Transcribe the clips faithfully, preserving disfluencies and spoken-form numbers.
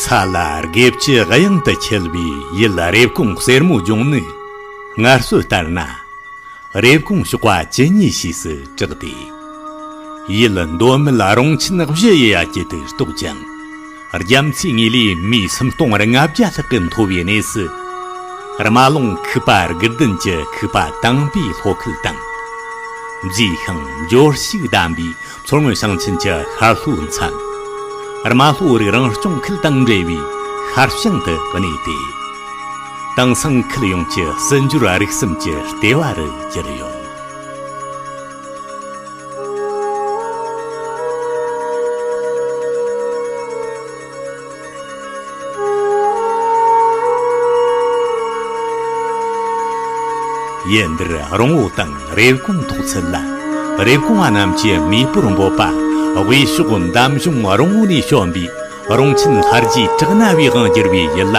ས་ལ་དགེ་བཅུ་དབྱངས་དུ་འཁྱིལ་བའི་ཡུལ་རེབ་གོང་གསེར་མོ་ལྗོངས་ནི། སྔར་སྲོལ་ལྟར་ན། རེབ་གོང་ཞོགས་པ་བཅུ་གཉིས་ཞེས་སུ་གྲགས་ཏེ། ཡུལ་མདོ་སྨད་རོང་ཆེན་བཞི་ཡི་ཡ་གྱལ་དུ་གཏོགས་ཀྱང་། རྒྱ་མཚོའི་ངོས་ལས་མི་སུམ་སྟོང་ལྔ་བརྒྱ་ལྷག་གིས་མཐོ་བའི་གནས་སུ། རྨ་ཀླུང་ཁུག་པ་དགུ་ལྡན་གྱི་ཁུག་པ་དང་པོའི་ལྷོ་ཁུལ་དང་། མཛེས་ཤིང་འབྱོར་ཕྱུག་ལྡན་པའི་མཚོ་སྔོན་ཞིང་ཆེན་གྱི་ཤར་ལྷོའི་མཚམས། རྨ་ལྷོ་རིགས་རང་སྐྱོང་ཁུལ་དང་འབྲེལ་བའི་ཤར་བྱང་དུ་གནས་ཏེ། དེང་སང་ཁུལ་ཡོངས་ཀྱི་སྲིད་འབྱོར་རིག་གསུམ་གྱི་ལྟེ་བ་རུ་གྱུར་ཡོད། ཡུལ་འདིར་རོང་བོ་དང་རེབ་གོང་ཐོགས་ཚད་ལ། རེབ་གོང་བ་རྣམས་ཀྱི་མེས་པོར་འབོད་པ། དབུས་ཕྱོགས་འདམ་གཞུང་རོང་བོ་ནས་བྱོན་པའི་རོང་ཆེན་ལྷ་རྗེའི་བྲག་སྣ་བའི་དབང་བསྒྱུར་བའི་ཡུལ་ལ་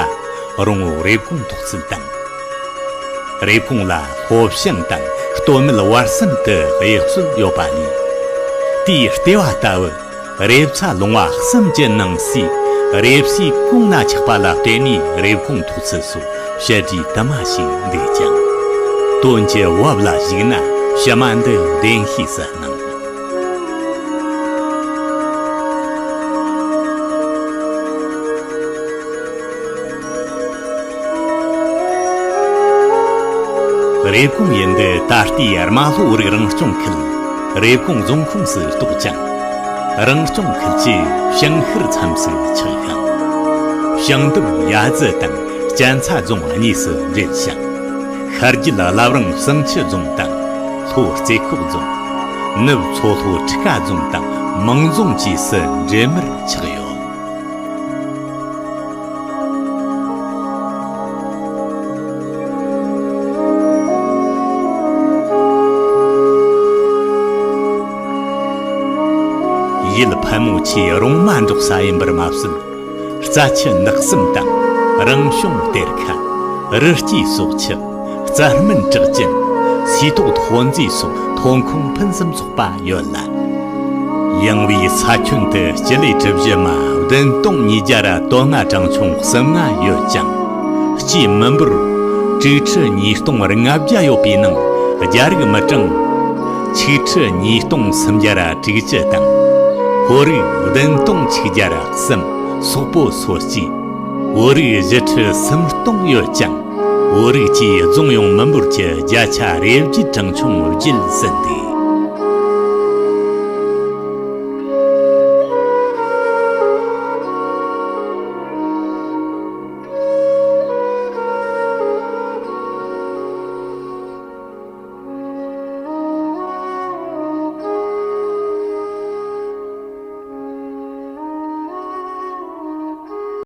རོང་བོ་རེབ་གོང་ཐོགས་ཚད་དང་། རེབ་གོང་ལ་ལྷོ་བྱང་དང་སྟོད་སྨད་བར་གསུམ་དུ་དབྱེ་སྲོལ་ཡོད་པ་ལས། དེའི་ལྟེ་བ་ལྟ་བུ། རེབ་ཚ་ལུང་བ་གསུམ་གྱི་ནང་གསེས་རེབ་སའི་གོང་ན་ཆགས་པ་ལ་བརྟེན་ནས་རེབ་གོང་ཐོགས་ཚད་སོགས་བཤད་སྒྲོས་དུ་མ་ཞིག་འདུག་ཀྱང་། དོན་གྱི་བབ་ལ་གཞིགས་ན་བཤད་མ་འདི་བདེན་ཤས་སུ་སྣང་། རེབ་གོང་ཡུལ་འདི་ད་ལྟའི་རྨ་ལྷོ་རིགས་རང་སྐྱོང་ཁུལ་རེབ་གོང་རྫོང་ཁོངས་སུ་གཏོགས་ཀྱང་། རང་སྐྱོང་ཁུལ་གྱི་བྱང་ཤར་མཚམས་སུ་ཆགས་ཤིང་། བྱང་འདབས་གཡའ་རྫི་དང་གཅན་ཚ་རྫོང་གཉིས་སུ་འབྲེལ་ཞིང་། ཤར་རྒྱུད་བླ་བྲང་བསང་ཆུ་རྫོང་དང་ལྷོ་རྩེ་ཁོག་རྫོང་། ནུབ་མཚོ་ལྷོ་ཁྲི་ཀ་རྫོང་དང་མང་རྫོང་བཅས་སུ་འབྲེལ་མར་ཆགས་ཡོད། ཡུལ་ཕལ་མོ་ཆེའི་རོང་མ་འབྲོག་ས་ཡིན་པར་མ་ཟད། རྩྭ་ཆུ་ནགས་གསུམ་དང་རང་བྱུང་གཏེར་ཁ། རི་སྐྱེས་སྲོག་ཆགས། རྩྭ་སྨན་གྲགས་ཅན། སིལ་ཏོག་ཐོག་མཛེས་སོགས་ཐོན་ཁུངས་ཕུན་སུམ་ཚོགས་པ་ཡོད་ལ། ཡངས་པའི་ས་ཁྱོན་དུ་སྤྱི་ལེ་གྲུ་བཞི་མ་བདུན་སྟོང་ཉིས་བརྒྱ་དོན་ལྔ། གྲངས་ཆུང་གསུམ་ལྔ་ཡོད་ཅིང་། སྤྱིའི་མི་འབོར་དྲུག་ཁྲི་ཉིས་སྟོང་ལྔ་བརྒྱ་ཡོད་པའི་ནང་རྒྱ་རིགས་མི་གྲངས་ཆིག་ཁྲི་ཉིས་སྟོང་སུམ་བརྒྱ་དྲུག་ཅུ་དང་། ཧོར་རིགས་བདུན་སྟོང་ཆིག་བརྒྱ་གསུམ། སོག་པོ་སོ་གཅིག། བོད་རིགས་བཞི་ཁྲི་སུམ་སྟོང་ཡོད་ཅིང་། བོད་རིགས་ཀྱི་རྫོང་ཡོངས་མི་འབོར་གྱི་བརྒྱ་ཆ་རེ་བརྒྱད་གྲངས་ཆུང་བརྒྱད་ཟིན་ཏེ།